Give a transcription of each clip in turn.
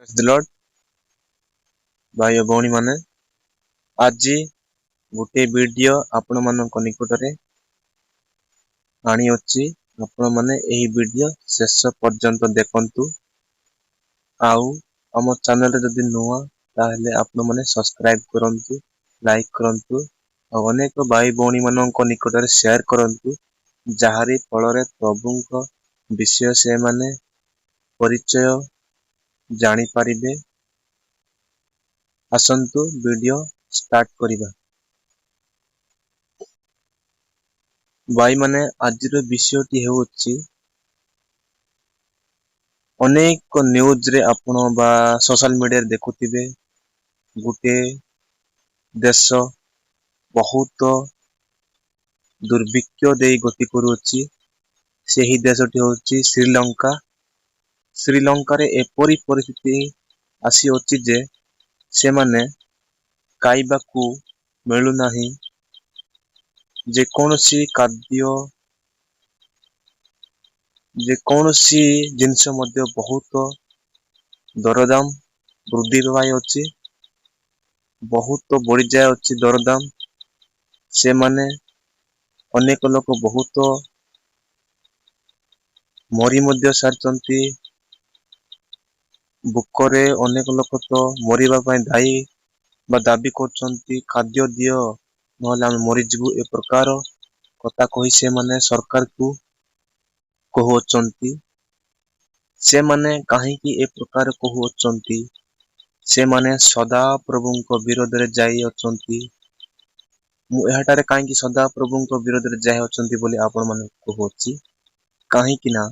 Lord, ଭାଇ ଓ ଭଉଣୀମାନେ, ଆଜି ଗୋଟିଏ ଭିଡ଼ିଓ ଆପଣମାନଙ୍କ ନିକଟରେ ଆଣିଅଛି। ଆପଣମାନେ ଏହି ଭିଡ଼ିଓ ଶେଷ ପର୍ଯ୍ୟନ୍ତ ଦେଖନ୍ତୁ ଆଉ ଆମ ଚ୍ୟାନେଲରେ ଯଦି ନୂଆ, ତାହେଲେ ଆପଣମାନେ ସବସ୍କ୍ରାଇବ୍ କରନ୍ତୁ, ଲାଇକ୍ କରନ୍ତୁ ଆଉ ଅନେକ ଭାଇ ଭଉଣୀମାନଙ୍କ ନିକଟରେ ସେୟାର କରନ୍ତୁ, ଯାହାରି ଫଳରେ ପ୍ରଭୁଙ୍କ ବିଷୟ ସେମାନେ ପରିଚୟ ଜାଣିପାରିବେ। ଆସନ୍ତୁ, ଭିଡ଼ିଓ ଷ୍ଟାର୍ଟ କରିବା। ଭାଇମାନେ, ଆଜିର ବିଷୟଟି ହେଉଛି, ଅନେକ ନ୍ୟୁଜରେ ଆପଣ ବା ସୋସିଆଲ ମିଡ଼ିଆରେ ଦେଖୁଥିବେ, ଗୋଟିଏ ଦେଶ ବହୁତ ଦୁର୍ଭିକ୍ଷ ଦେଇ ଗତି କରୁଅଛି। ସେହି ଦେଶଟି ହେଉଛି ଶ୍ରୀଲଙ୍କା। ଶ୍ରୀଲଙ୍କାରେ ଏପରି ପରିସ୍ଥିତି ଆସିଅଛି ଯେ ସେମାନେ ଖାଇବାକୁ ମିଳୁନାହିଁ। ଯେକୌଣସି ଖାଦ୍ୟ, ଯେକୌଣସି ଜିନିଷ ମଧ୍ୟ ବହୁତ ଦରଦାମ ବୃଦ୍ଧି ପାଇଅଛି, ବହୁତ ବଢ଼ିଯାଉଅଛି ଦରଦାମ। ସେମାନେ ଅନେକ ଲୋକ ବହୁତ ମରି ମଧ୍ୟ ସାରିଛନ୍ତି ଭୋକରେ। ଅନେକ ଲୋକ ତ ମରିବା ପାଇଁ ଦାୟୀ ବା ଦାବି କରୁଛନ୍ତି, ଖାଦ୍ୟ ଦିଅ, ନହେଲେ ଆମେ ମରିଯିବୁ। ଏ ପ୍ରକାର କଥା କହି ସେମାନେ ସରକାରକୁ କହୁଅଛନ୍ତି। ସେମାନେ କାହିଁକି ଏ ପ୍ରକାର କହୁଅଛନ୍ତି? ସେମାନେ ସଦାପ୍ରଭୁଙ୍କ ବିରୋଧରେ ଯାଇଅଛନ୍ତି। ମୁଁ ଏହାଠାରେ କାହିଁକି ସଦାପ୍ରଭୁଙ୍କ ବିରୋଧରେ ଯାଇଅଛନ୍ତି ବୋଲି ଆପଣମାନଙ୍କୁ କହୁଅଛି? କାହିଁକି ନା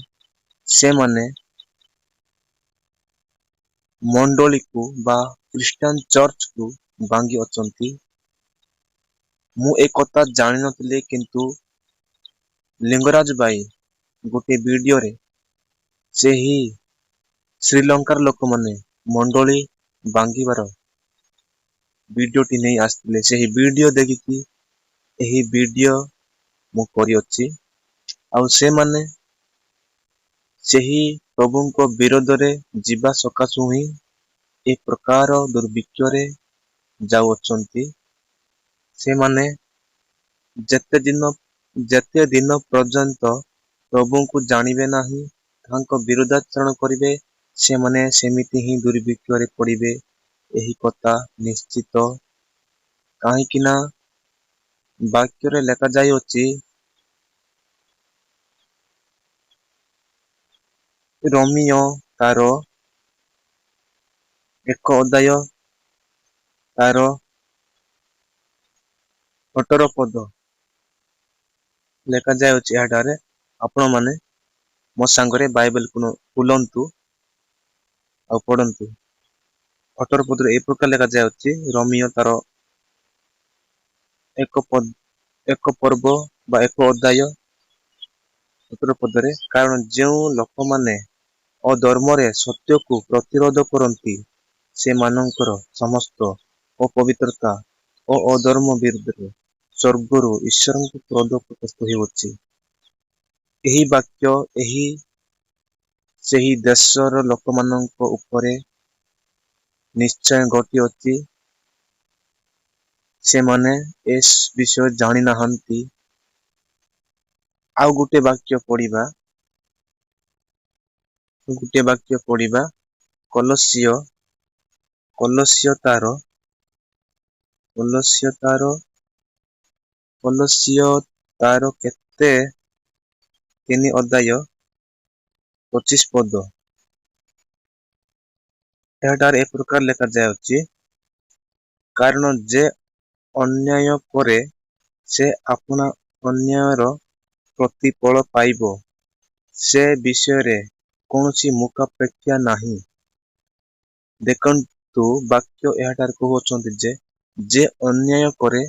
ସେମାନେ ମଣ୍ଡଳୀକୁ ବା ଖ୍ରୀଷ୍ଟିଆନ ଚର୍ଚ୍ଚକୁ ଭାଙ୍ଗି ଅଛନ୍ତି। ମୁଁ ଏ କଥା ଜାଣିନଥିଲି, କିନ୍ତୁ ଲିଙ୍ଗରାଜ ଭାଇ ଗୋଟିଏ ଭିଡ଼ିଓରେ ସେହି ଶ୍ରୀଲଙ୍କାର ଲୋକମାନେ ମଣ୍ଡଳୀ ଭାଙ୍ଗିବାର ଭିଡ଼ିଓଟି ନେଇ ଆସିଥିଲେ। ସେହି ଭିଡ଼ିଓ ଦେଖିକି ଏହି ଭିଡ଼ିଓ ମୁଁ କରିଅଛି। ଆଉ ସେମାନେ ସେହି ପ୍ରଭୁଙ୍କ ବିରୋଧରେ ଯିବା ସକାଶୁ ହିଁ ଏ ପ୍ରକାର ଦୁର୍ଭିକ୍ଷରେ ଯାଉଅଛନ୍ତି। ସେମାନେ ଯେତେ ଦିନ ପର୍ଯ୍ୟନ୍ତ ପ୍ରଭୁଙ୍କୁ ଜାଣିବେ ନାହିଁ, ତାଙ୍କ ବିରୁଦ୍ଧାଚରଣ କରିବେ, ସେମାନେ ସେମିତି ହିଁ ଦୁର୍ଭିକ୍ଷରେ ପଡ଼ିବେ। ଏହି କଥା ନିଶ୍ଚିତ। କାହିଁକି ନା ବାକ୍ୟରେ ଲେଖାଯାଇଅଛି, ରୋମୀୟ ତାର 1 ଅଧ୍ୟାୟ ତାର 18 ପଦ ଲେଖାଯାଇଅଛି ଏହାଠାରେ। ଆପଣମାନେ ମୋ ସାଙ୍ଗରେ ବାଇବେଲ ଖୋଲନ୍ତୁ ଆଉ ପଢ଼ନ୍ତୁ। 18 ପଦରେ ଏହି ପ୍ରକାର ଲେଖାଯାଇଅଛି, ରୋମୀୟ ତାର 1 ପଦ, 1 ପର୍ବ ବା 1 ଅଧ୍ୟାୟ 18 ପଦରେ, କାରଣ ଯେଉଁ ଲୋକମାନେ ଅଧର୍ମରେ ସତ୍ୟକୁ ପ୍ରତିରୋଧ କରନ୍ତି, ସେମାନଙ୍କର ସମସ୍ତ ଅପବିତ୍ରତା ଓ ଅଧର୍ମ ବିରୁଦ୍ଧରେ ସ୍ୱର୍ଗରୁ ଈଶ୍ୱରଙ୍କ କ୍ରୋଧ ପ୍ରକାଶିତ ହେଉଅଛି। ଏହି ବାକ୍ୟ ସେହି ଦେଶର ଲୋକମାନଙ୍କ ଉପରେ ନିଶ୍ଚୟ ଘଟିଅଛି। ସେମାନେ ଏ ବିଷୟ ଜାଣି ନାହାନ୍ତି। ଆଉ ଗୋଟେ ବାକ୍ୟ ପଢିବା, ଗୋଟିଏ ବାକ୍ୟ ପଢିବା। କଲସୀୟ ତାର କେତେ 3 ଅଧ୍ୟାୟ 25 ପଦ। ଏହାଠାରେ ଏ ପ୍ରକାର ଲେଖାଯାଉଅଛି, କାରଣ ଯେ ଅନ୍ୟାୟ କରେ, ସେ ଆପଣା ଅନ୍ୟାୟର ପ୍ରତିଫଳ ପାଇବ, ସେ ବିଷୟରେ କୌଣସି ମୁଖାପେକ୍ଷା ନାହିଁ। ଦେଖନ୍ତୁ, ବାକ୍ୟ ଏହାଠାରେ କହୁଅଛନ୍ତି ଯେ ଯେ ଅନ୍ୟାୟ କରେ,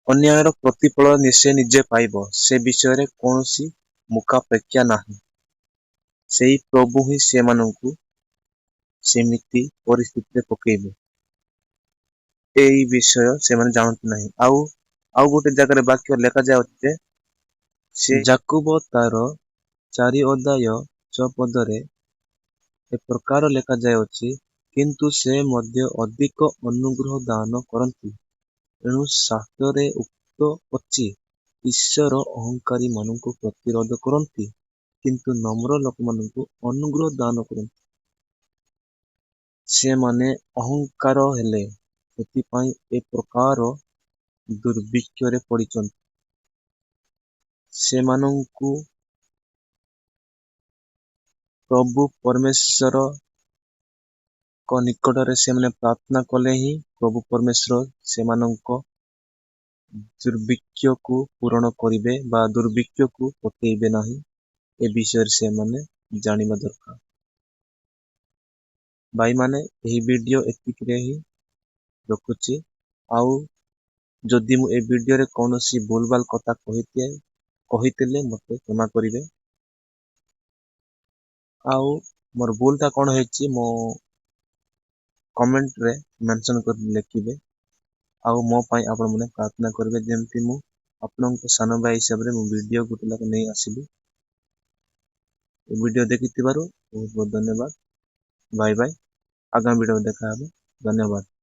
ଅନ୍ୟାୟର ପ୍ରତିଫଳ ସେ ନିଜେ ପାଇବ, ସେ ବିଷୟରେ କୌଣସି ମୁଖାପେକ୍ଷା ନାହିଁ। ସେଇ ପ୍ରଭୁ ହିଁ ସେମାନଙ୍କୁ ସେମିତି ପରିସ୍ଥିତିରେ ପକେଇବେ, ଏଇ ବିଷୟ ସେମାନେ ଜାଣନ୍ତି ନାହିଁ। ଆଉ ଗୋଟେ ଜାଗାରେ ବାକ୍ୟ ଲେଖାଯାଉଛି ଯେ ସେ ଯାକୁବ ତାର 4 ଅଧ୍ୟାୟ 6 ପଦରେ ଏ ପ୍ରକାର ଲେଖାଯାଇଅଛି, କିନ୍ତୁ ସେ ମଧ୍ୟ ଅଧିକ ଅନୁଗ୍ରହ ଦାନ କରନ୍ତି। ଏଣୁ ଶାସ୍ତ୍ରରେ ଉକ୍ତ ଅଛି, ଈଶ୍ୱର ଅହଙ୍କାରୀମାନଙ୍କୁ ପ୍ରତିରୋଧ କରନ୍ତି, କିନ୍ତୁ ନମ୍ର ଲୋକମାନଙ୍କୁ ଅନୁଗ୍ରହ ଦାନ କରନ୍ତି। ସେମାନେ ଅହଙ୍କାର ହେଲେ, ସେଥିପାଇଁ ଏ ପ୍ରକାର ଦୁର୍ଭିକ୍ଷରେ ପଡ଼ିଛନ୍ତି। ସେମାନଙ୍କୁ ପ୍ରଭୁ ପରମେଶ୍ୱରଙ୍କ ନିକଟରେ ସେମାନେ ପ୍ରାର୍ଥନା କଲେ ହିଁ ପ୍ରଭୁ ପରମେଶ୍ୱର ସେମାନଙ୍କ ଦୁର୍ଭିକ୍ଷକୁ ପୂରଣ କରିବେ ବା ଦୁର୍ଭିକ୍ଷକୁ ପଠେଇବେ ନାହିଁ। ଏ ବିଷୟରେ ସେମାନେ ଜାଣିବା ଦରକାର। ଭାଇମାନେ, ଏହି ଭିଡ଼ିଓ ଏତିକିରେ ହିଁ ରଖୁଛି। ଆଉ ଯଦି ମୁଁ ଏ ଭିଡ଼ିଓରେ କୌଣସି ଭୁଲଭାଲ କଥା କହିଥିଲେ ମୋତେ କ୍ଷମା କରିବେ। ଆଉ ମୋର ଭୁଲଟା କ'ଣ ହେଇଛି, ମୋ କମେଣ୍ଟରେ ମେନସନ୍ କରି ଲେଖିବେ। ଆଉ ମୋ ପାଇଁ ଆପଣମାନେ ପ୍ରାର୍ଥନା କରିବେ, ଯେମିତି ମୁଁ ଆପଣଙ୍କ ସାନ ଭାଇ ହିସାବରେ ମୁଁ ଭିଡ଼ିଓ ଗୋଟେ ଲେଖା ନେଇ ଆସିବି। ଏ ଭିଡ଼ିଓ ଦେଖିଥିବାରୁ ବହୁତ ବହୁତ ଧନ୍ୟବାଦ। ବାଇ ବାଇ, ଆଗାମୀ ଭିଡ଼ିଓ ଦେଖା ହେବ। ଧନ୍ୟବାଦ।